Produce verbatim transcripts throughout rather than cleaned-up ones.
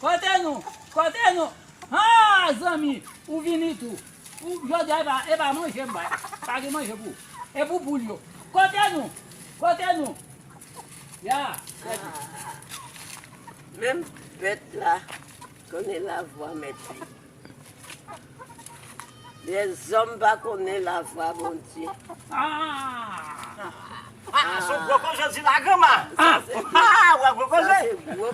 Kote nou? Kote nou? Ha, zanmi, ou vini tou. Ou, jodi a, e pa, e pa manje m bay. Pa gen manje pou ou. E pou poul yo. Kote nou? Kote nou? Ya. Menm bèt la konnen lavwa mèt li. Lèzòm pa konnen lavwa Bondye. Ah, se gwo koze di la granma. Ah, wè gwo koze.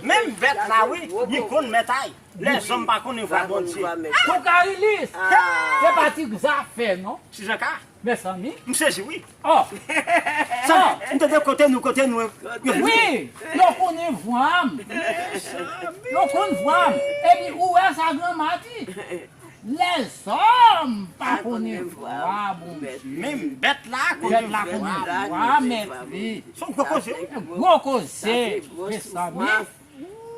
Menm bèt la wi, li konn mèt ay. Lèzòm pa konnen vwa Bondye. Kokarilis, se pa ti zafè non. Ti Janka, mezanmi, m sezi wi. Oh! Sa, m tande kote nou, kote nou. Wi, yo konnen vwa m. Yo konn vwa m. Epi ou wè sa granma di? Lèzòm pa konnen vwa Bondye. Menm bèt la konnen vwa Mèt li. Se yon gwo koze. Gwo koze, mezanmi.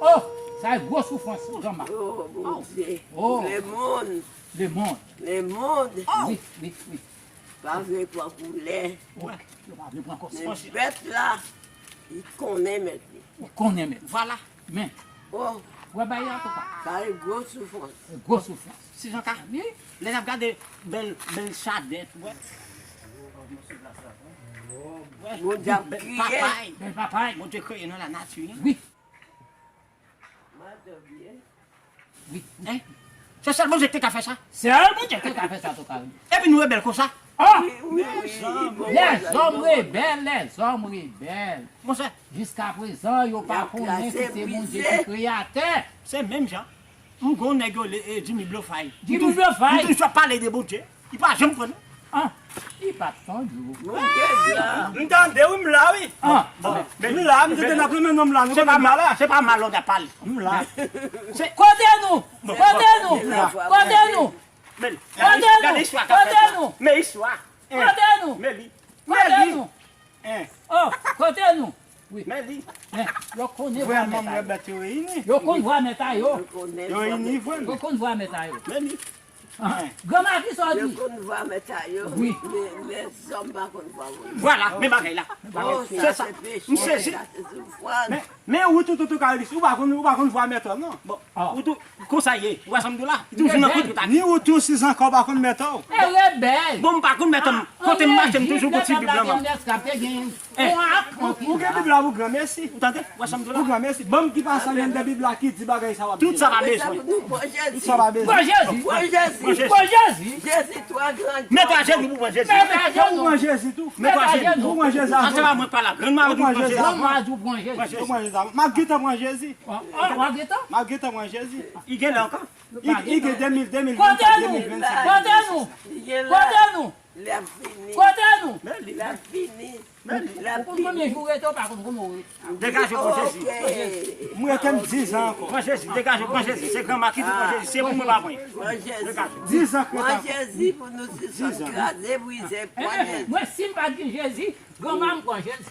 Oh, sa e gwo soufrans granma. Oh, Bondye. Oh. Lemonn. Lemonn. Lemonn. Wi, wi, wi. Pa vle pran koulè. Wi, yo pa vle pran kòs. Men bèt la, li konnen mèt li. Li konnen mèt. Vwala. Men. Oh. Wè bay la papa. Sa e gwo soufrans. Gwo soufrans. Si jan ka. Wi. Lè n ap gade bèl bèl chadèt, wè. Bondye ap kriye. Papay. Bèl papay. Bondye kreye nan lanati. Wi. Wi. Hein? Se sèl Bondye ki te ka fè sa. Sèl Bondye ki te ka fè sa, Tokay. Epi nou rebèl konsa. Ah! Lèzòm rebèl, lèzòm rebèl. Monchè. Jiskaprezan, yo pa konnen si se Bondye ki kreyatè. Se menm jan. M gon nèg yo le e Jimmy Blofay. Jimmy Blofay. M toujou ap pale de Bondye. Li pa janm pran non. Ah, li pa t tande w. M tande wi, m la wi. Ah, m la, m tande n ap renmen nonm la, nou konnen m la. Se pa mal w t ap pale. M la. Kote nou? Kote nou? Kote nou? Kote nou? Kote nou? Men istwa. Kote nou? Men li. Kote nou? Kote nou? Oh, kote nou? Wi. Men li. Men, yo konnen vwa mèt a yo. Yo konn vwa mèt a yo. Yo ini vre. Yo konn vwa mèt a yo. Men li. Granma, kisa w di? Yo konn vwa mèt a yo. Wi. Men lèzòm pa konn vwa moun. Vwala, men bagay la. Se sa. M sezi. Men ou tou, tou, tou, Kalis, ou pa konn, ou pa konn vwa mèt ou non. Bon, ou tou, konsa ye. Ou wè sa m di w la? Li toujou nan kout kout ak. Ni ou tou, si zanka ou pa konn mèt ou. E rebèl. Bon, m pa konn mèt ou. Kote m mache, m toujou gon ti bib nan men m. Ou gen bib la pou granmesi. Ou tande? Ou wè sa m di w la? Pou granmesi. Ban m ki pasaj anndan bib la ki di bagay sa w ap di. Tout sa pa bezwen. Tout sa pa bezwen. Pran Jezi. Pran Jezi. Pran Jezi. Jezi twa gran. Mèt a jenou pou pran Jezi. Mèt a jenou pou pran Jezi tou. Mèt a jenou pou pran Jezi. Ansanm avè mwen pale ak grann mari pou pran Jezi. Grann mari pou pran Jezi. Pran Jezi. M ap gentan pran Jezi. W ap gentan? M ap gentan pran Jezi. Li gen lè ankò. Li gen de mil, de mil vennkat, de mil vennsenk. Kote nou? Kote nou? Kote nou? Kote nou? L ap vini. L ap vini. Ou konn konbyen jou w rete, ou pa konn konbyen w rete. Degaje w pran Jezi. M rete m dizan ankò. Pran Jezi, degaje w, pran Jezi. Se granma ki di pran Jezi, se pou mwen pa pran. Pran Jezi. Dizan k rete ankò. Pran Jezi pou nou sispann kraze, brize, pran Jezi. Mwen si m pa t gen Jezi, granma m pran Jezi.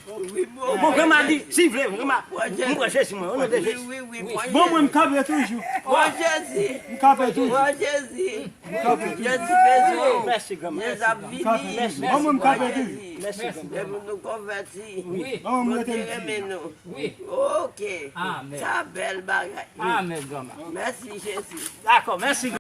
Bon, granma di, si vle, granma, m pran Jezi mwen, o non de Jezi. Bon, mwen m kanpe toujou. Pran Jezi. M kanpe toujou. Pran Jezi. Jezi bezwen w. Mèsi granma. Jezi ap vini. Ban mwen m kanpe toujou. Mèsi granma. Depi nou konvèti. Ban mwen m rete. Bondye renmen nou. Oke. Sa bèl bagay. Amèn granma. Mèsi Jezi. Dakò, mèsi.